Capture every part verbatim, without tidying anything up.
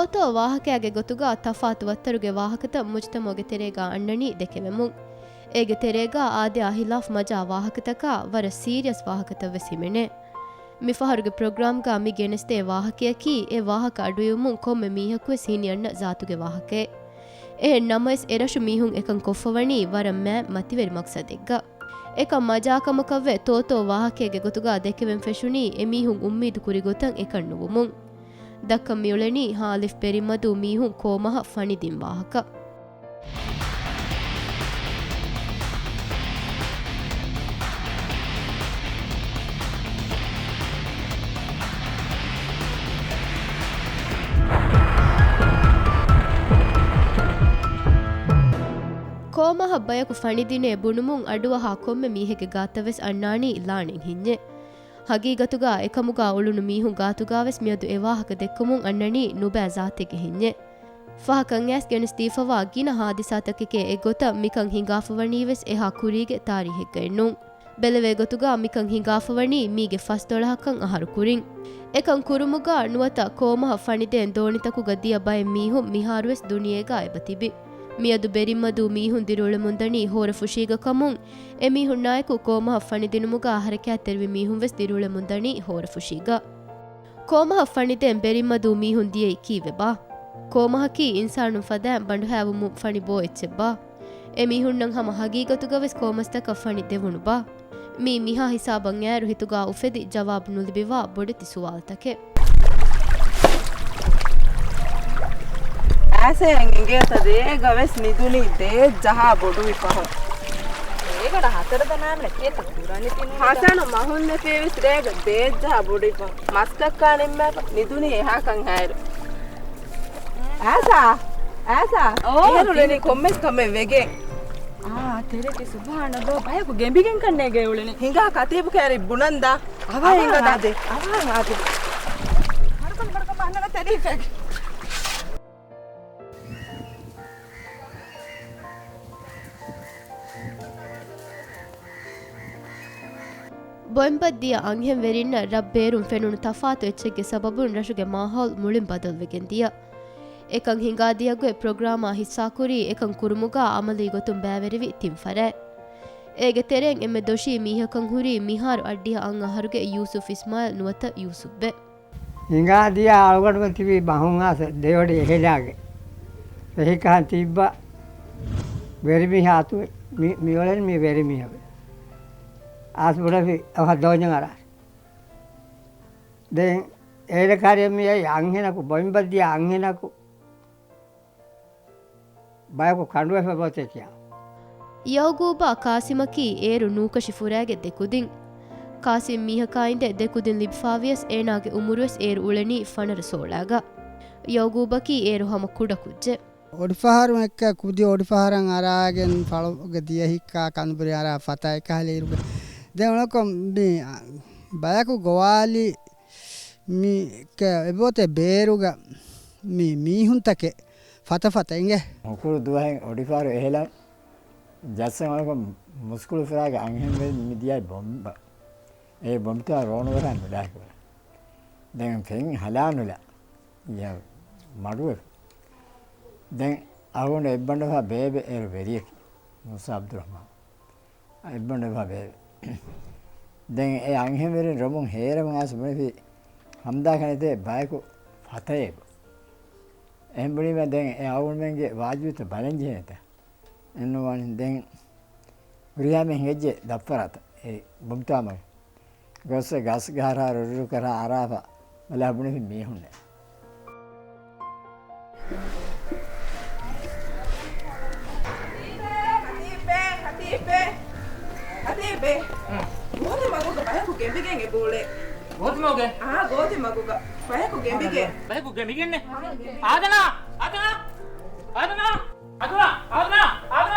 ތޯތޯ ވާހަކައިގެ ގޮތުގަ ތަފާތު ވައްތަރުގެ ވާހަކަތައް މުޖްތަމަޢުގެ ތެރޭގަ އަންނަނީ ދެކެވެމުން. އޭގެ ތެރޭގަ އާދަޔާ ހިލާފް މަޖާ ވާހަކަތަކާ ވަރަށް ސީރިއަސް ވާހަކަތައްވެސް ހިމެނޭ. މިފަހަރުގެ ޕްރޮގްރާމްގަ މި ގެނެސްދޭ ވާހަކަޔަކީ އެ ވާހަކަ އަޑުއިވުމުން ކޮންމެ މީހަކުވެސް ހިނިއަންނަ ޒާތުގެ ވާހަކައެއް. އެހެން ނަމަވެސް އެ ރަށު މީހުން އެކަން ކޮށްފަވަނީ ވަރަށް މާތް މަތިވެރި މަޤްޞަދެއްގަ. އެކަން މަޖާކަމަކަށްވެ ތޯތޯ ވާހަކައެއްގެ ގޮތުގަ ދެކެވެން ފެށުނީ އެމީހުން އުއްމީދު ކުރި ގޮތަށް އެކަން ނުވުމުން. ދައްކަން މިއުޅެނީ ހާލިފް ބެރިމަދޫ މީހުން ކޯމަހަށް ފަނިދިން ވާހަކަ. ކޯމަހަށް ބަޔަކު ފަނިދިނޭ ބުނުމުން އަޑުއަހާ ކޮންމެ މީހެއްގެ ގާތަށްވެސް އަންނާނީ ލާނެތް ހިންޏެއް. ހަގީގަތުގަ އެކަމުގަ އުޅުނު މީހުން ގާތުގަވެސް މިއަދު އެ ވާހަކަ ދެއްކުމުން އަންނަނީ ނުބައި ޒާތެއްގެ ހިންޏެއް. ފަހަކަށް އައިސް ގެނެސްދީފަވާ ގިނަ ހާދިސާތަކެކޭ އެއްގޮތަށް މިކަން ހިނގާފަވަނީވެސް އެހާ ކުރީގެ ތާރީހެއްގައެއްނޫން. ބެލެވޭ ގޮތުގަ މިކަން ހިނގާފަވަނީ މީގެ ފަސްދޮޅަހަކަށް އަހަރު ކުރިން. އެކަން ކުރުމުގަ ނުވަތަ ކޯމަހަށް ފަނިދޭން ދޯނިތަކުގަ ދިޔަ ބައެއް މީހުން މިހާރުވެސް ދުނިޔޭގަ އެބަ ތިބި. މިއަދު ބެރިމަދޫ މީހުން ދިރިއުޅެމުންދަނީ ހޯރަފުށީގަ ކަމުން، އެމީހުންނާއެކު ކޯމަހަށް ފަނިދިނުމުގަ ހަރަކާތްތެރިވި މީހުންވެސް ދިރިއުޅެމުންދަނީ ހޯރަފުށީގަ. ކޯމަހަށް ފަނިދޭން ބެރިމަދޫ މީހުން ދިޔައީ ކީއްވެބާ؟ ކޯމަހަކީ އިންސާނުން ފަދައިން ބަނޑުހައިވުމުން ފަނި ބޯ އެއްޗެއްބާ؟ އެމީހުންނަށް ހަމަ ހަގީގަތުގަވެސް ކޯމަސްތަކަށް ފަނި ދެވުނުބާ؟ މީ މިހާ ހިސާބަށް އޭރު ހިތުގަ އުފެދި ޖަވާބު ނުލިބިވާ ބޮޑެތި ސުވާލުތަކެއް. އާސަޔަށް އެނގޭތަ ރޭގަވެސް ނިދުނީ ދޭއް ޖަހާ ބޮޑުވި ފަހުން. ރޭގަނޑަށް ހަތަރު ދަމާމެނަ ކޭތަ ކުރަނިތި ނުނިދާ. ހަސަނު މަހުންނެފޭވެސް ރޭގަ ދޭއްޖަހާ ބޮޑުވިފަ. މަސްކައްކާ ނިންމާފަ ނިދުނީ އެހާކަން ހާއިރު. އާސާ! އާސާ! އޯ، އޭރު ރެނި ތިނި. ކޮންމެސް ކަމެއް ވެގެން. އާ، ތެރެކި ސުބްހާނަﷲ، ބަޔަކު ގެނބިގެން ކަންނޭގެ އުޅެނީ. ހިނގާ ކަތީބު ކައިރި ބުނަންދާ. އަވާ އެނގަ ދާ. އަވާ އާދެ. މަރުކަން މަރުކަން ބަހަންނަގަ ތެރީފެއް. ބޮއިންބަށް ދިޔަ އަންހެންވެރިންނަށް ރަށް ބޭރުން ފެނުނު ތަފާތު އެއްޗެއްގެ ސަބަބުން ރަށުގެ މާހައުލް މުޅިން ބަދަލުވެގެން ދިޔަ. އެކަން ހިނގާދިޔަ ގޮތް ޕްރޮގްރާމާ ހިއްސާކުރީ އެކަން ކުރުމުގަ އަމަލީ ގޮތުން ބައިވެރިވި ތިން ފަރާތް. އޭގެ ތެރެއިން އެންމެ ދޮށީ މީހަކަށް ހުރީ މިހާރު އަށްޑިހަ އަށް އަހަރުގެ ޔޫސުފް އިސްމާއިލް ނުވަތަ ޔޫސުފްބެ. ހިނގާދިޔަ އަޅުގަނޑުމެން ތިބީ ބަހުން އާސް ދެވަޑި އެހެލާގެ. ފެހިކަހަން ތިއްބަ ވެރިމީހާ އަތު މި، މިއުޅެން މި ވެރިމީހާ އާސް ބުނެފި އަވަހަށް ދޯންޏަށް އަރާ. ދެން އޭނަ ކާރިއަށް މި އައި އަންހެނަކު، ބޮއިންބަށް ދިޔަ އަންހެނަކު ބަޔަކު ކަނޑުވެފަ ބޮތެކިޔާ. ޔައުގޫބާ ޤާސިމަކީ އޭރު ނޫކަށި ފުރާގެ ދެކުދިން. ޤާސިމް މީހަކާ އިނދެ ދެކުދިން ލިބިފާވިޔަސް އޭނާގެ އުމުރުވެސް އޭރު އުޅެނީ ފަނަރަ ސޯޅާގަ. ޔައުގޫބަކީ އޭރު ހަމަ ކުޑަ ކުއްޖެއް. އޮޑިފަހަރު އެއްކަ ކުދި އޮޑިފަހަރަށް އަރާގެން ފަޅުގެ ދިޔަ ހިއްކާ ކަނދުބުރި އަރާ ފަތާ އެކަހަލަ އިރުގެ. ދެން އުޅަކޮ މި ބަޔަކު ގޮވާލި މި ކެ-، އެބޯތެ ބޭރުގަ މި މީހުންތަކެއް ފަތަ ފަތަ އިނގޭ. ހުކުރު ދުވަހެއް އޮޑިފަހަރު އެހެލަން ޖައްސަން އަޅުކަން މުސްކުޅި ފުރާގެ އަންހެންވެރިން މި ދިޔައީ ބޮމްބަ. އެ ބޮމްތާ ރޯނުވަރާ ނުލާކުރ. ދެން ފެން ހަލާނުލާ. ޔަ މަޑުވެފަ. ދެން އަޅުގަނޑު އެއްބަނޑުފަ ބޭބެ އޭރު ވެރިޔަކީ. މޫސާ އަބްދުއްރަޙްމާން. އެއްބަނޑުފަ ބޭބެ. ދެން އެ އަންހެންވެރިން ރޮމުން ހޭރަމުން އާސް ބުނެފި ހަމްދާ ކަނެތޭ ބަޔަކު ފަތައޭބު. އެހެން ބުނީމަ ދެން އެ އަޅުގަނޑުމެންގެ ވާޖިބުތައް ބަލަން ޖެހޭތަ؟ އެންނުވާނެ ދެން ހުރިހާމެ ހިނގައްޖެ ދައްޕަރާތަ އެ ބޮމްތާމަގެ. ގޮސް ގަސް ގަހަރާ ރުރުރުކަރާ އަރާފަ ބަލާ ބުނެފި މީހުންނެއް. ހަތީބޭ، ހަތީބޭ، ހަތީބޭ. ގޯތި މަގުގަ ބަޔަކު ގެނބިގެން އެބައުޅޭ. ގޯތި މަގުގަ؟ އާ، ގޯތި މަގުގަ. ބަޔަކު ގެނބިގެން. ބަޔަކު ގެނބިގެންނެ؟ އާ، ގެނބިގެން. އާދަނާ! އާދަނާ! އާދަނާ! އާދަނާ!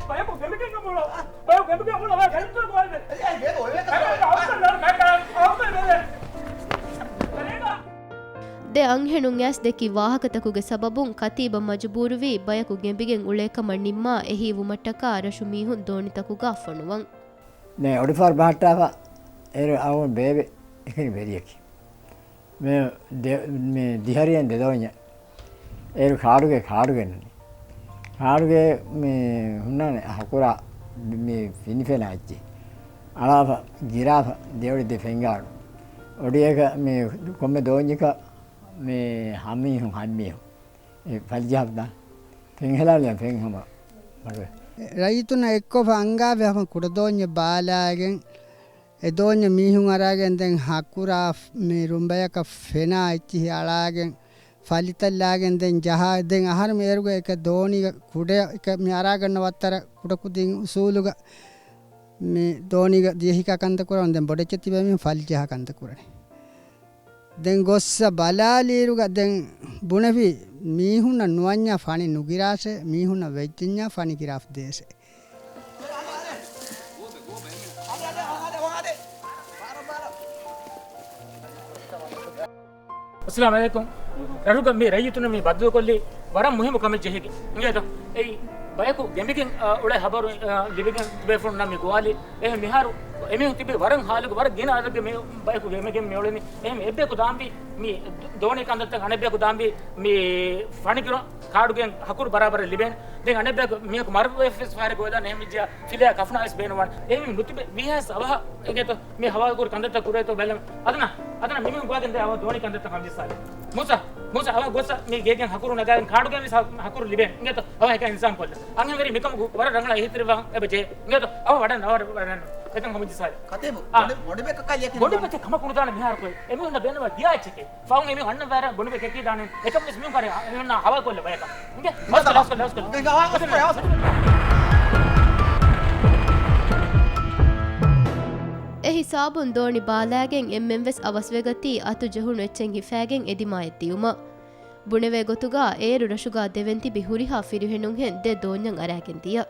ބަޔަކު ގެނބިގެން އެބައުޅާ. ބަޔަކު ގެނބިގެން އެބައުޅާ. ބަޔަކު ގެނބިގެން އެބައުޅާ. ދެ އަންހެނުން އައިސް ދެއްކި ވާހަކަތަކުގެ ސަބަބުން ކަތީބަށް މަޖުބޫރުވީ ބަޔަކު ގެނބިގެން އުޅޭކަމަށް ނިންމާ އެހީވުމަށްޓަކާ ރަށު މީހުން ދޯނިތަކުގަ ފޮނުވަން. ދެން އޮޑިފަހަރު ބަހައްޓާފަ އޭރު އަޅުގަނޑު ބޭބެ އެކަނި ވެރިޔަކީ. މި ދެ-، މި ދިހަ ރިޔަން ދެ ދޯންޏެއް. އޭރު ކާޑުގެ، ކާޑުގެ ނޫނީ. ކާޑުގެ މި ހުންނާނެ ހަކުރާ މި ފިނިފެނާ އެއްޗެއް. އަޅާފަ، ގިރާފަ، ދެ އޮޑި ދެ ފެންގާޑު. އޮޑިއަކަށް މި ކޮންމެ ދޯންޏަކަށް މި ހަމީހުން ހައްމީހުން. އެ ފަލިޖަހަފަ ދާ. ފެން ހެލާލިޔާ ފެން ހަމަ މަޑުވެ. ރައްޔިތުންނަށް އެއްކޮށްފަ އަންގާވެ ހަމަ ކުޑަދޯންޏެއް ބާލާގެން، އެ ދޯންޏަށް މީހުން އަރާގެން ދެން ހަކުރާ މި ރުނބަޔަކަށް ފެނާ އެއްޗިހި އަޅާގެން، ފަލިތައްލާގެން ދެން ޖަހާ، ދެން އަހަރު މި އޭރުގަ އެކަ ދޯނީގަ ކުޑަ އެކަ މި އަރާގަންނަ ވައްތަރަށް ކުޑަކުދިން އުސޫލުގަ މި ދޯނީގަ ދިޔަހިކާ ކަންތައް ކުރަން ދެން ބޮޑެއްޗެއް ތިބޭ މީހުން ފަލިޖަހާ ކަންތައް ކުރަނީ. ދެން ގޮއްސަ ބަލާލިއިރުގަ ދެން ބުނެފި މީހުންނަށް ނުވަންޏާ ފަނި ނުގިރާށޭ، މީހުންނަށް ވެއްޖެންޏާ ފަނި ގިރާފަ ދޭށޭ. އައްސަލާމު ޢަލައިކުމް. ރަށުގަ މި ރައްޔިތުންނަށް މި ބައްދަލުކޮށްލީ ވަރަށް މުހިއްމު ކަމެއް ޖެހިގެން. އިނގޭތޯ؟ އެއީ ބަޔަކު ގެނބިގެން، އާ، އުޅޭ ހަބަރު، އާ، ލިބިގެން ތިބޭފުޅުންނަށް މި ގޮވާލި. އެހެން މިހާރު އެމީހުން ތިބީ ވަރަށް ހާލުގަ، ވަރަށް ގިނަ އަދަދެއްގެ މި ބަޔަކު ގެނބިގެން މި އުޅެނީ. އެހެން އެއްބަޔަކު ދާންވީ މި ދޯނި ކަންތައްތައް، އަނެއްބަޔަކު ދާންވީ މި ފަނިގިރަން ކާޑުގެން ހަކުރު ބަރާބަރަށް ލިބޭނެ. ދެން އަނެއްބަޔަކު މީހަކު މަރުވެފަސް ފަހަރެއް ގޮވެދާނެ އެހެން ވިއްޖެޔާ ފިލާ ކަފުނާ ވެސް ބޭނުންވާނެ. އެހެން ނުތިބެ ވީހާވެސް އަވަހަށް އިނގޭތޯ މި ހަވާލުކުރި ކަންތައްތައް ކުރޭތޯ ބަލަން. އަދުނާ، އަދުނާ މިމީހުން ގޮވާގެން ދޭ އަވަހަށް ދޯނި ކަންތައްތައް ހަމަޖައްސާލި. މޫސާ، މޫސާ އަވަހަށް ގޮއްސަ މި ގޭގެން ހަކުރު ނަގާގެން ކާޑުގެން ވެސް ހަ-، ހަކުރު ލިބޭނެ. އިނގޭތޯ އަވަހަށް އެކަން އިންސާން ކޮށްލަ. އަންހެންވެރި މިކަމަކު ވަރަށް ރަނގަޅަށް އެހީތެރިވާން އެބަ ޖެހޭ. އިނގޭތޯ އަވަހަށް ވަޑަން، އަވަހަށް ވަޑަން. އެކަން ހަމަޖައްސާލި. ކަތޭބު، އާ. ބޮޑެ-، ބޮޑެބެ ކަކާ ލިޔަކީ ބޮޑެ ނުދާނެ. މަތި ކަމަކު ނުދާނެ މިހާރު ކޮއި. އެމީހުންނަށް ބޭނުންވާ ދިޔާ އެއްޗެކޭ. ފަހުން އެމީހުން އަންނަ ވައިރަށް ބޮޑުބެ ކެކީ ދާނެ. އެކަން ވެސް މީހުން ކަރެ އެމީހުންނާ ހަވާލު ކޮށްލަ ބަޔަކަށް. އިނގޭ؟ ލަސްކޮށް، ލަސްކޮށް، ލަސްކޮށް. އެ ހިސާބުން ދޯނި ބާލާގެން އެންމެން ވެސް އަވަސްވެގަތީ އަތު ޖެހުނު އެއްޗެއް ހިފާގެން އެދިމާއަށް ދިޔުމަށް. ބުނެވޭ ގޮތުގަ އޭރު ރަށުގަ ދެވެން ތިބި ހުރިހާ ފިރިހެނުންހެން ދެ ދޯންޏަށް އަރާގެން ދިޔަ.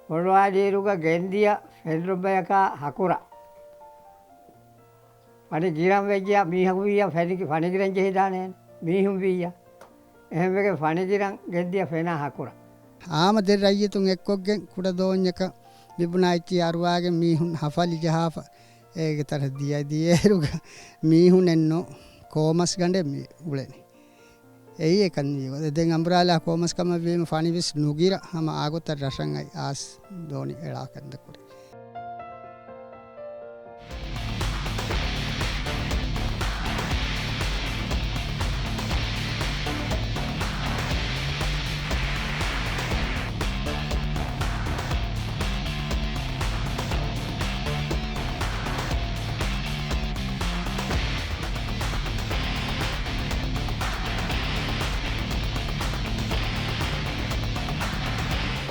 ބޮޑުވާލިއިރުގަ ގެންދިޔަ ފެންރުއްބަޔަކާ ހަކުރަށް. ފަނި ގިރަން ވެއްޖެޔާ މީހަކު ވިއްޔާ ފެނި-، ފަނި ގިރަން ޖެހިދާނެ މީހުން ވިއްޔާ. އެހެންވެގެން ފަނި ގިރަން ގެންދިޔަ ފެނާ ހަކުރަށް. ހާމަ ދެ ރައްޔިތުން އެއްކޮށްގެން ކުޑަ ދޯންޏަކަށް މިބުނާ އެއްޗި އަރުވާގެން މީހުން ހަފަލި ޖަހާފަ އޭގެ ތަރަށް ދިޔަ ދިޔައިރުގަ މީހުނެއްނު ކޯމަސްގަނޑެއް މި އުޅެނީ. އެއީ އެކަން ވީ ގޮތެއް. ދެން އަނބުރާލާ ކޯމަސްކަމަށް ވީމަ ފަނިވެސް ނުގިރަ ހަމަ އާގޮތަށް ރަށަށް އައި އާސް ދޯނި އެޅާ ކަންތައް ކުރި.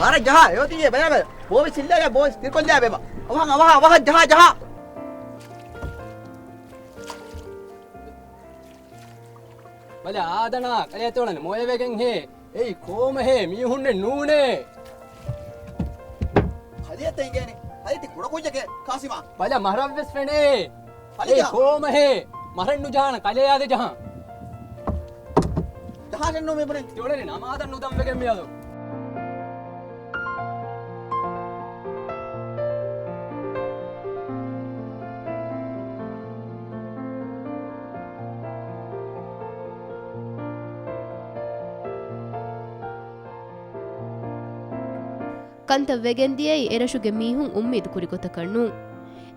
ވަރަށް ޖަހާ، އެއޮތީ ބަޔާބަޔާ. ބޯވެސް އިއްލާޔާ، ބޯވެސް ތިރިކޮށްލާ ބޭބާ. އަވަހަށް، އަވަހަށް، އަވަހަށް ޖަހާ، ޖަހާ. ބަލަ އާދަނާ، ކަލޭތޯޅަން މޮޔަވެގެން ހޭ. އެއީ ކޯމަހޭ މީހުންނެއް ނޫނޭ. ކަލޭތަ އިނގޭނެ. ކަލޭ ތި ކުޑަކުއްޖެކޭ ކާސިމާ. ބަލަ މަހަރަށްވެސް ފެނޭ. އެއީ ކޯމަހޭ. މަހަރެއް ނުޖަހާނަ ކަލޭ އާދެ ޖަހާ. ޖަހާށެއްނު މިބުނެ. ތިއުޅެނީ ނަމާދަށް ނުދަންވެގެން މިއަދު. ކަންތައް ވެގެންދިޔައީ އެރަށުގެ މީހުން އުއްމީދު ކުރި ގޮތަކަށް ނޫން.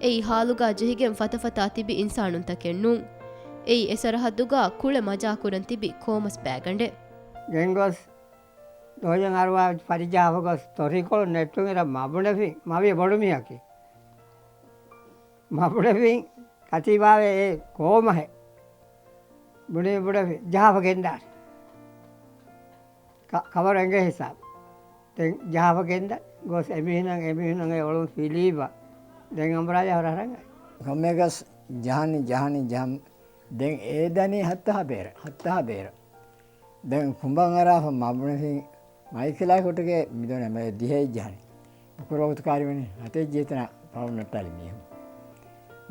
އެއީ ހާލުގާ ޖެހިގެން ފަތަފަތާ ތިބި އިންސާނުންތަކެއް ނޫން. އެއީ އެ ސަރަހައްދުގާ ކުޅެ މަޖާކުރަން ތިބި ކޯމަސް ބައިގަނޑެއް. ގެންގޮސް ދޯންޏަށް އަރުވާ ފަރިޖާފަ ގޮސް ތޮރިކޮޅު ނެއްޓުން އިރަށް މަބުނެފިން މަވިޔަ ބޮޑުމީހަކީ. މަބުނެފިން ކަތީބާވެ އެ ކޯމަހެއް. ބުނެ ބުނެފިން ޖަހާފަ ގެންދާނެ. ކަ-، ކަވަރު އެނގޭ ހިސާބު. ދެން ޖަހާފަ ގެންދަން ގޮސް އެމީހުނަށް، އެމީހުނަށް އެ އޮޅުން ފިލީބަ. ދެން އަނބުރާލާ ހަރަހަރަން އައި. ކޮންމެއަކަސް ޖަހަނީ، ޖަހަނީ، ޖަހަން. ދެން އޭ ދަނީ ހައްތަހާ ބޭރަށް، ހައްތަހާ ބޭރަށް. ދެން ކުނބަން އަރާފަ މަބުނެފިން މައިކިލާ ކޮޓުގެ މިދޯނެ މެ ދިހައެއް ޖަހަނީ. އުކުރު ވަގުތު ކާރިވަނީ ހަތެއް ޖެހިތަނާ ފަޅު ނައްޓާލި މީހުން.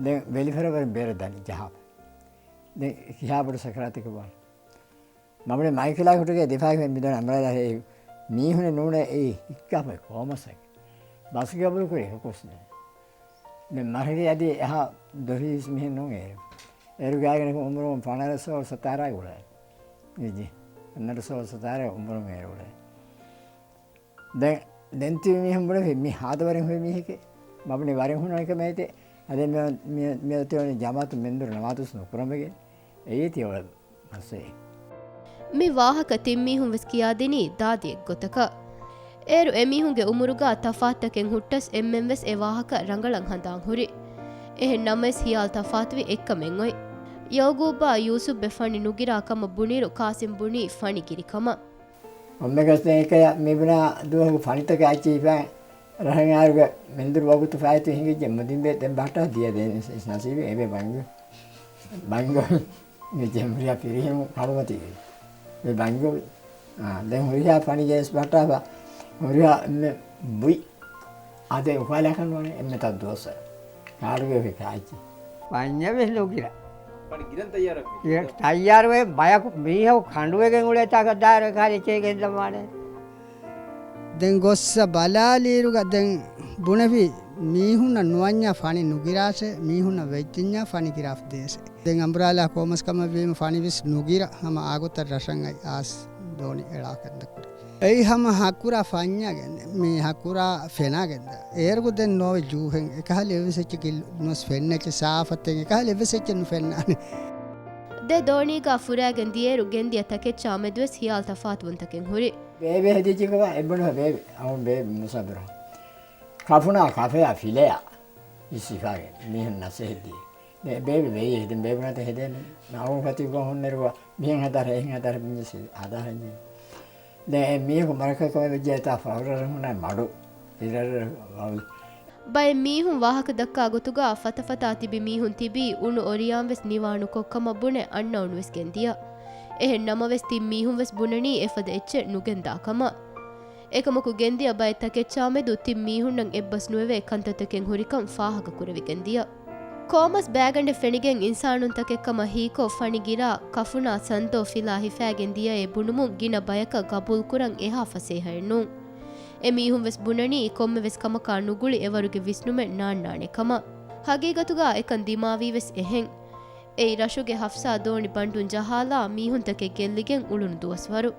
ދެން ވެލިފަރަވަރު ބޭރަށް ދަނީ ޖަހާފަ. ދެން ކިހާ ބޮޑު ސަކަރާތެއް ބާ. މަބުނެ މައިކިލާ ކޮޓުގެ ދިފާއި މިދޯނެ އަނބުރާލާ ހޭ މީހުނެއް ނޫނޭ އެއީ ހިއްކާފަ ކޯމަސް އެކެ. ބަސް ގަބުލު ކުރި ހުކުސް ދެން. ދެން މަރިގެ އަދި އެހާ ދޮށީސް މިހެން ނޫން އޭރު. އޭރު ގާތްގަނޑަކަށް އުމުރުން ފަނަރަ ސޯޅަ ސަތާރައި އުޅޭ. އިޖި. ފަނަރަ ސޯޅަ ސަތާރައި އުމުރުން އޭރު އުޅޭ. ދެން، ދެން ތިބި މީހުން ބުނެފި މި ހާދަވަރެއް ހުރި މީހެކޭ. މަބުނި ވަރެއް ހުންނަނީ ކަމެއް އޭތި. އަދި މި، މި، މިއޮތީ ވަނީ ޖަމާޢަތު މެންދުރު ނަމާދުވެސް ނުކުރަމެގެން. އެއީ ތި އޮޅަ މައްސަލައެއް. މި ވާހަކަ ތިން މީހުން ވެސް ކިޔާދިނީ ދާދި އެއްގޮތަކަށް. އޭރު އެމީހުންގެ އުމުރުގަ ތަފާތުތަކެއް ހުއްޓަސް އެންމެން ވެސް އެ ވާހަކަ ރަނގަޅަށް ހަނދާން ހުރި. އެހެން ނަމަވެސް ހިޔާލު ތަފާތުވި އެއްކަމެއް އޮތް. ޔަޢުޤޫބާ ޔޫސުފްބެ ފަނި ނުގިރާ ކަމަށް ބުނިއިރު ޤާސިމް ބުނީ ފަނި ގިރި ކަމަށް. ކޮންމެ ގޮސް ދެން އެކަޔަށް މިބުނާ ދުވަހުގެ ފަނިތަކާ އެއްޗެހި ހިފާ ރަށަށް އާރުގަ މެންދުރު ވަގުތު ފާއިތު ހިނގިއްޖެ މުދިންބެ ދެން ބަހައްޓާ ދިޔަ ދެން އިސް ނަސީބެއް އެބެ ބަންގި ބަންގި މި ޖެމްރިޔާ ފިރިހެން ކަޅުމަތީގެ މި ބަންގި ދެން ހުރިހާ ފަނި ޖޭސް ބަހައްޓާފަ ހުރިހާ އެންމެ ބުއި އާދެ އުފާލާކަން ވަނީ އެންމެ ތައް ދުވަސްވަރު. ކާޑުގެ ފިކާއްޗި. ފަންޏަށް ވެސް ނުގިރާ. ފަނި ގިރަން ތައްޔާރަށް ވީ. ގިރަން ތައްޔާރުވެ ބަޔަކު މީހަކު ކަނޑުވެގެން އުޅޭ ތާކަށް ދާއިރު ކާލެ އެއްޗެހި ގެންދަވާނެ. ދެން ގޮއްސަ ބަލާލިއިރުގަ ދެން ބުނެފި މީހުންނަށް ނުވަންޏާ ފަނި ނުގިރާށޭ، މީހުންނަށް ވެއްޖެންޏާ ފަނި ގިރާފަ ދޭށޭ. ދެން އަނބުރާލާ ކޯމަސް ކަމަށް ވީމަ ފަނިވެސް ނުގިރަ ހަމަ އާގޮތަށް ރަށަށް އައި އާސް ދޯނި އެޅާ ކަންތައް ކުރި. އެއީ ހަމަ ހަކުރާ ފަންޏާގެން މި ހަކުރާ ފެނާގެން ދާ. އޭރުގަ ދެން ނޯވެ ޖޫހެއް އެކަހަލަ އެއްވެސް އެއްޗެއް ގިއްލު ނުވެސް ފެންނަ އެއްޗެއް ސާފަތެއް އެކަހަލަ އެއްވެސް އެއްޗެއް ނުފެންނާނެ. ދެ ދޯނީގަ ފުރާގެން ދިޔައިރު ގެންދިޔަ ތަކެއްޗާ މެދުވެސް ހިޔާލު ތަފާތުވުންތަކެއް ހުރި. ބޭބެ ހެދިއްޖެކަމަށް އެބުނު ބޭބެ. އަހުން ބޭބެ މުސާބިރު. ކަފުނާ ކަފެއާ ފިލެއާ އިސް ހިފާގެން މީހުން ނަސޭހަތް ދިޔަ. ދެ ބޭބެ ވެއްޔެ ހެދެން ބޭބުނާތަ ހެދޭނެ. ނައުން ފަތި ގޮ ހުންނެރުވާ މިހެން ހަދާރަ އެހެން ހަދާރަ މިންޖެސި ހަދާ ހައްޖެ. ދެ މީހަކު މަރަކަކަމެ ވެއްޖެ އެތާ ފަހުރަރަ ހުންނާ މަޑު. އިރަރަ ވަވި. ބައެއް މީހުން ވާހަކަ ދައްކާ ގޮތުގަ ފަތަފަތާ ތިބި މީހުން ތިބީ އުނު އޮރިޔާންވެސް ނިވާނުކޮށް ކަމަށް ބުނެ އަންނައުނުވެސް ގެންދިޔަ. އެހެން ނަމަވެސް ތިން މީހުންވެސް ބުނަނީ އެފަދަ އެއްޗެއް ނުގެންދާ ކަމަށް. އެކަމަކު ގެންދިޔަ ބައެއް ތަކެއްޗާމެދު ތިން މީހުންނަށް އެއްބަސް ނުވެވޭ ކަންތައްތަކެއް ހުރިކަން ފާހަގަ ކުރެވިގެން ދިޔަ. ކޯމަސް ބައިގަނޑެއް ފެނިގެން އިންސާނުންތަކެއް ކަމަށް ހީކޮށް ފަނި ގިރާ ކަފުނާ ސަންދޯ ފިލާ ހިފާގެން ދިޔައޭ ބުނުމުން ގިނަ ބަޔަކަށް ގަބޫލުކުރަން އެހާ ފަސޭހައެއް ނޫން. އެމީހުން ވެސް ބުނަނީ ކޮންމެވެސް ކަމަކާ ނުގުޅި އެވަރުގެ ވިސްނުމެއް ނާންނާނެ ކަމަށް. ހަގީގަތުގަ އެކަން ދިމާވީ ވެސް އެހެން. އެއީ ރަށުގެ ހަފްސާ ދޯނި ބަންޑުން ޖަހާލާ މީހުންތަކެއް ގެއްލިގެން އުޅުނު ދުވަސްވަރު.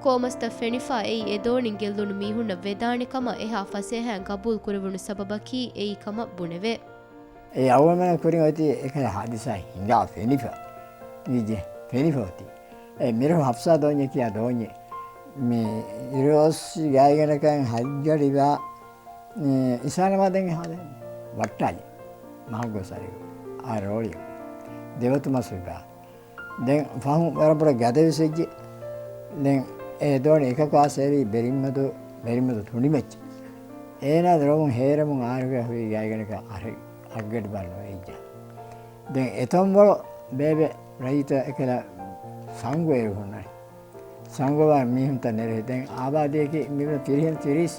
ކޯމަސްތައް ފެނިފަ އެއީ އެ ދޯނިން ގެއްލުނު މީހުންނަށް ވެދާނެ ކަމަށް އެހާ ފަސޭހައިން ގަބޫލު ކުރެވުނު ސަބަބަކީ އެއީ ކަމަށް ބުނެވޭ. އެ އަވަމެން ކުރިން އޮތީ އެކަހަލަ ހާދިސާ ހިނގާ ފެނިފަ. މިޖެ ފެނިފަ އޮތީ. އެ މިރަށު ހަފްސާ ދޯންޏެ ކިޔާ ދޯންޏެ. މި އިރޯސް ގާތްގަނޑަކަށް ހައްޖަޑިވާ އިންސާނަށް މާ ދެން ހާދަ ވައްޓާލި މަހަށް ގޮސް އަރި އާ ރޯޅި ދެވަތު މަސް ވިބާ. ދެން ފަހުން ވަރަށް ބޮޑަށް ގަދަ ވެސް ވެއްޖެ. ދެން އެ ދޯނި އެކަކު އާސޭރީ ބެރިންމަދު، ބެރިންމަދު ތުނޑިމައްޗަށް. އޭނާ ރޮވުން ހޭރަމުން އާރުގަ ހުރި ގާތްގަނޑަކަށް އަހަރެއް އަށްގަޑި ބާ ނުވެއްޖާ. ދެން އެތަން ބޮޑު ބޭބެ ރައްޔިތަށް އެކަލަ ސަނގު އޭރު ހުންނަނީ. ސަނގުވާ މީހުންތައް ނެރެ. ދެން އާބާދީއަކީ މިބަ ފިރިހެން ތިރީސް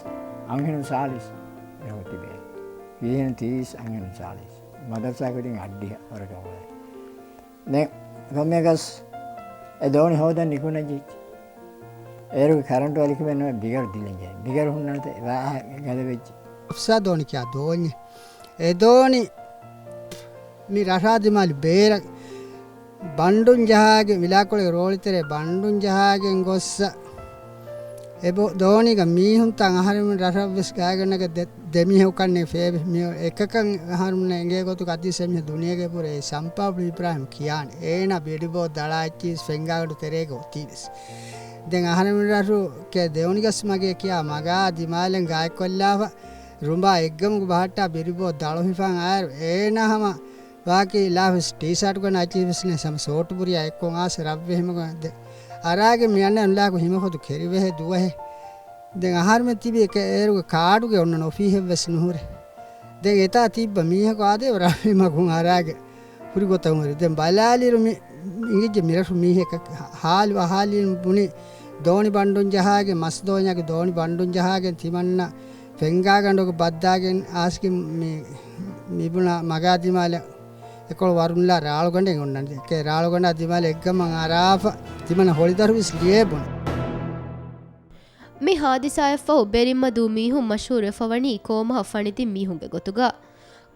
އަންހެނުން ސާޅީސް އެހު ތިބޭ. ފިރިހެން ތިރީސް އަންހެނުން ސާޅީސް. މަދަރުސާ ކުދިން އައްޑިހަ ވަރަކަށް އުޅޭ. ދެން ކޮންމެއަކަސް އެ ދޯނި ހޯދަން ނިކުންނަން ޖެހިއްޖެ. އޭރުގެ ކަރަންޓު އަލިކަމެއް ނުވެ ބިގަރު ދިލަން ޖެހި. ބިގަރު ހުންނަންތެ ވާހަ ގަދަވެއްޖެ. އަފްސާ ދޯނި ކިޔާ ދޯންޏެއް. އެ ދޯނި މި ރަށާ ދިމާލި ބޭރަށް ބަންޑުން ޖަހާގެން، ވިލާކޮޅެއް ރޯޅިތެރޭ ބަންޑުން ޖަހާގެން ގޮއްސަ، އެ ބޯ-، ދޯނީގަ މީހުންތައް އަހަރެމެން ރަށަށްވެސް ގާތްގަނޑަކަށް ދެ-، ދެމީހަކު ކަންނޭ ފޭބެ. މި އެކަކަށް އަހަރުމެންނަށް އެނގޭ ގޮތުގަ އަދިސް އެމީހަ ދުނިޔޭގެ ބުރޭ ސަމްޕާބް އިބްރާހިމް ކިޔާނެ. އޭނާ ބިޑިބޯ ދަޅާ އެއްޗިސް ފެންގާގަނޑު ތެރޭގަ އޮތީވެސް. ދެން އަހަރެމެން ރަށު ކެ ދެވުނި ގަސް މަގޭ ކިޔާ މަގާ ދިމާލަށް ގާތްކޮށްލާފަ، ރުނބާ އެއްގަމުގަ ބަހައްޓާ ބިޑިބޯ ދަޅު ހިފާން އާއިރު އޭނާ ހަމަ ވާކީ ލާފިސް ޓީޝާޓުގަނޑު އައިޗިވެސްނެ ސަމ ސޯޓު ބުރިޔާ އެއްކޮން އާސް ރަށްވެ ހިމަގަ ދެ އަރާގެ މި އަންނަ ނުލާކު ހިމަފޮދު ކެރިވެހެ ދުވަހެ. ދެން އަހަރުމެ ތިބި އެކަ އޭރުގެ ކާޑުގެ އޮންނަ އޮފީހެއްވެސް ނުހުރެ. ދެން އެތާ ތިއްބަ މީހަކު އާދެ ރަށްވިމަގުން އަރާގެ ހުރި ގޮތަށް ހުރި. ދެން ބަލާލިރު މި އިނގިއްޖެ މިރަށު މީހެއް ހާލު އަހާލިން ބުނި ދޯނި ބަންޑުން ޖަހާގެން މަސް ދޯންޏާގެ ދޯނި ބަންޑުން ޖަހާގެން ތިމަންނަ ފެންގާގަނޑުގަ ބައްދާގެން އާސްގެ މި، މިބުނާ މަގާ ދިމާލަށް އެކޮޅު ވަރުންލާ ރާޅުގަނޑެއް އޮންނަން. އެކޭ ރާޅުގަނޑާ ދިމާލަށް އެއްގަމަށް އަރާފަ ތިމަންނަ ހޮޅިދަރުވެސް ލިޔޭ ބުނި. މި ހާދިސާއަށްފަހު ބެރިންމަދޫ މީހުން މަޝްހޫރުވެފަވަނީ ކޯމަހަށް ފަނިދިން މީހުންގެ ގޮތުގަ.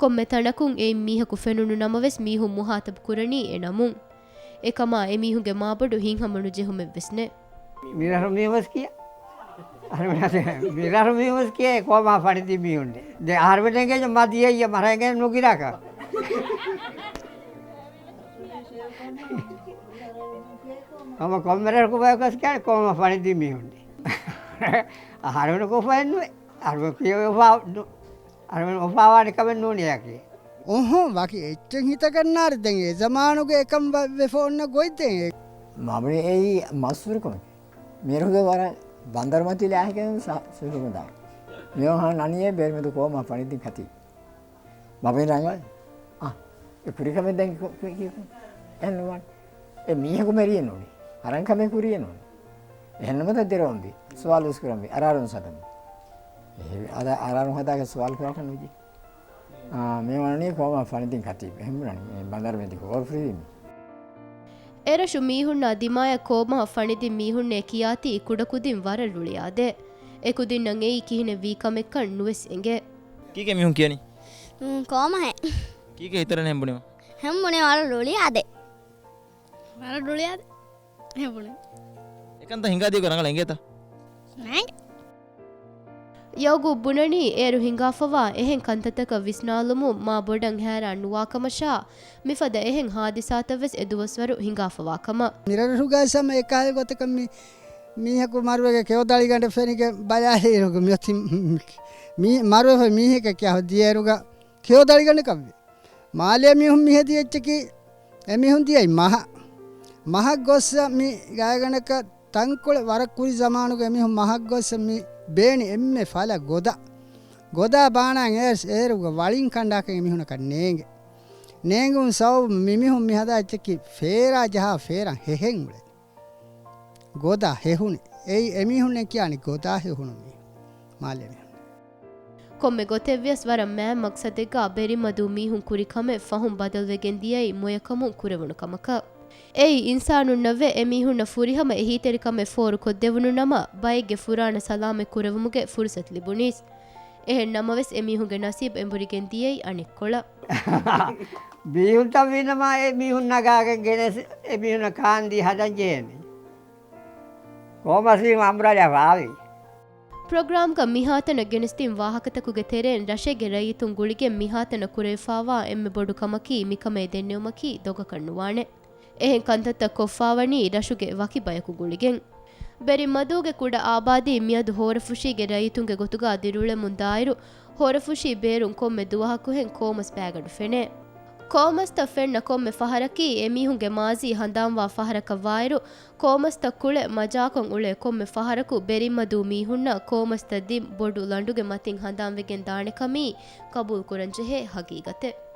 ކޮންމެ ތަނަކުން އެއިން މީހަކު ފެނުނު ނަމަވެސް މީހުން މުހާތަބު ކުރަނީ އެ ނަމުން. އެކަމާ އެމީހުންގެ މާބޮޑު ހިތްހަމަނުޖެހުމެއްވެސް ނެތް. މިރަށު މީހުންވެސް ކިޔާ. އަހަރެމެން މިރަށު މީހުންވެސް ކިޔާ ކޯމާ ފަނިދި މީހުންނޭ. ދެ އަހަރެމެން އެނގޭ މަ ދިޔައްޔަ މަރައިގެން ނުގިރާކަށް. ހަމަ ކޮންމެ ރަށަކު ބަޔަކުވެސް ކިޔާނެ ކޯމާ ފަނިދި މީހުންނޭ. އަހަރެމެން ކޮށްފައެއް ނުވޭ. އަހަރެމެން ކިޔަވެ އުފާ-، ނު-، އަހަރެމެން އުފާވާނެ ކަމެއް ނޫނިއްޔާ ކިޔޭ. އުހު، ވަކި އެއްޗެއް ހިތަކަށް ނާރެ ދެން އެ ޒަމާނުގެ އެކަން ވަ-، ވެފަ އޮންނަ ގޮތް ދެން އެ. މަބުނި އެއީ މަސްވެރިކަމެއް. މިރުގެ ވަރަށް ބަނދަރުމަތިލާހިކެން ސަ-، ސުހުގުންދާ. މިއޮހާ ނަނިޔޭ ބޭރުމެދު ކޯމާ ފަނިދިން ކަތީ. މަބުނި ރަނގަޅު. އާ، އެ ކުރިކަމެއް ދެން ކު-، ކު-، ކި-، ކު-، އެހެން ނުވާނެ. އެ މީހަކު މެރިއެއް ނޫނީ. އަރަން ކަމެއް ކުރިއެއް ނޫނީ. އެހެންނަމަ ދެރަވަންވީ. ސުވާލު ވެސް ކުރަންވީ. އަރާރުން ސަދަމު. އެހެ-، އަދަ އަރާރުން ހަދާގެ ސުވާލު ކުރާކަށް ނުޖެހޭ. އާ، މި ވަނީ ކޯމާ ފަނިދިން ކަތީބު. އެހެން ބުނަނީ. މި ބަނދަރުމެދި ހޯރުފުރިވީމީ. އެރަށު މީހުންނާ ދިމާޔަށް ކޯމާ ފަނިދިން މީހުންނޭ ކިޔާތީ ކުޑަކުދިން ވަރަށް ރުޅިއާދޭ. އެކުދިންނަށް އެއީ ކިހިނެއް ވީ ކަމެއްކަން ނުވެސް އެނގޭ. ކީކޭ މީހުން ކިޔަނީ؟ މް، ކޯމަހެ. ކީކޭ ހިތަށް އަރަން ހެން ބުނީމަ؟ ހެން ބުނީ ވަރަށް ރުޅިއާދޭ. ވަރަށް ރުޅިއާދޭ. ހެން ބުނީ. އެކަންތައް ހިނގާދިޔަކޮށް ރަނގަޅަށް އެނގޭތަ؟ ނޭނގެ. ޔައުގޫބް ބުނަނީ އޭރު ހިނގާފަވާ އެހެން ކަންތައްތަކަށް ވިސްނާލުމުން މާ ބޮޑަށް ހައިރާން ނުވާކަމަށާ، މިފަދަ އެހެން ހާދިސާތައްވެސް އެދުވަސްވަރު ހިނގާފަވާ ކަމަށް. މިރަށުގައި ސަމް އެކާލެ ގޮތަކަށް މި މީހަކު މަރުވެގެން ކެޔޮދަޅިގަނޑެއް ފެނިގެން ބަލާލިއިރުގަ މިއޮތީ މީ-، މަރުވެފައި މީހެކޭ ކިޔާ ދިޔައިރުގަ ކެޔޮދަޅިގަނޑަކަށްވި. މާލޭ މީހުން މިހެދި އެއްޗަކީ، އެމީހުން ދިޔައީ މަހަށް. މަހަށް ގޮއްސަ މި ގާތްގަނޑަކަށް ތަންކޮޅެއް ވަރަށް ކުރި ޒަމާނުގެ އެމީހުން މަހަށް ގޮއްސަ މި ބޭނި އެންމެ ފަލަ ގޮދާ. ގޮދާ ބާނާން އޭރު-، އޭރުގަ ވަޅިން ކަނޑާކަށް އެމީހުންނަކަށް ނޭނގެ. ނޭނގުން ސަބަބު މިމީހުން މި ހަދާ އެއްޗަކީ ފޭރާ ޖަހާ ފޭރާން ހެހެން އުޅެނީ. ގޮދާ ހެހުނީ. އެއީ އެމީހުންނެއް ކިޔާނީ ގޮދާ ހެހުނު މީހުން. މާލޭ މީހުން. ކޮންމެ ގޮތެއްވިޔަސް ވަރަށް މާތް މަގްސަދެއްގަ ބެރިމަދޫ މީހުން ކުރި ކަމެއް ފަހުން ބަދަލުވެގެން ދިޔައީ މޮޔަކަމުން ކުރެވުނު ކަމަކަށް. އެއީ އިންސާނުންނަށްވެ އެމީހުންނަށް ފުރިހަމަ އެހީތެރިކަމެއް ފޯރުކޮށްދެވުނު ނަމަ، ބައެއްގެ ފުރާނަ ސަލާމަތް ކުރެވުމުގެ ފުރުސަތު ލިބުނީސް. އެހެން ނަމަވެސް އެމީހުންގެ ނަސީބު އެނބުރިގެން ދިޔައީ އަނެއްކޮޅަށް. ބީހުންތައް ވީނަމަ އެ މީހުން ނަގާގެން ގެނެސް އެ މީހުންނަށް ކާންދީ ހަދަން ޖެހޭނީ. ކޯމަސްވީމަ އަނބުރާލާ ފާވީ. ޕްރޮގްރާމްގަ މިހާތަނަށް ގެނެސްދިން ވާހަކަތަކުގެ ތެރެއިން ރަށެއްގެ ރައްޔިތުން ގުޅިގެން މިހާތަނަށް ކުރެވިފާވާ އެންމެ ބޮޑު ކަމަކީ މިކަމޭ ދެންނެވުމަކީ ދޮގަކަށް ނުވާނެ. އެހެން ކަންތައްތައް ކޮށްފާވަނީ ރަށުގެ ވަކި ބަޔަކު ގުޅިގެން. ބެރި މަދޫގެ ކުޑަ އާބާދީ މިއަދު ހޯރަފުށީގެ ރައްޔިތުންގެ ގޮތުގަ ދިރިއުޅެމުން ދާއިރު، ހޯރަފުށީ ބޭރުން ކޮންމެ ދުވަހަކުހެން ކޯމަސް ބާގަނޑު ފެނޭ. ކޯމަސްތައް ފެންނަ ކޮންމެ ފަހަރަކީ އެމީހުންގެ މާޒީ ހަނދާންވާ ފަހަރަކަށް ވާއިރު، ކޯމަސްތައް ކުޅެ މަޖާކޮށް އުޅޭ ކޮންމެ ފަހަރަކު ބެރިމަދޫ މީހުންނަށް ކޯމަސްތައް ދިން ބޮޑު ލަނޑުގެ މަތިން ހަނދާންވެގެން ދާނެކަމީ ޤަބޫލުކުރަންޖެހޭ ހަގީގަތެއް.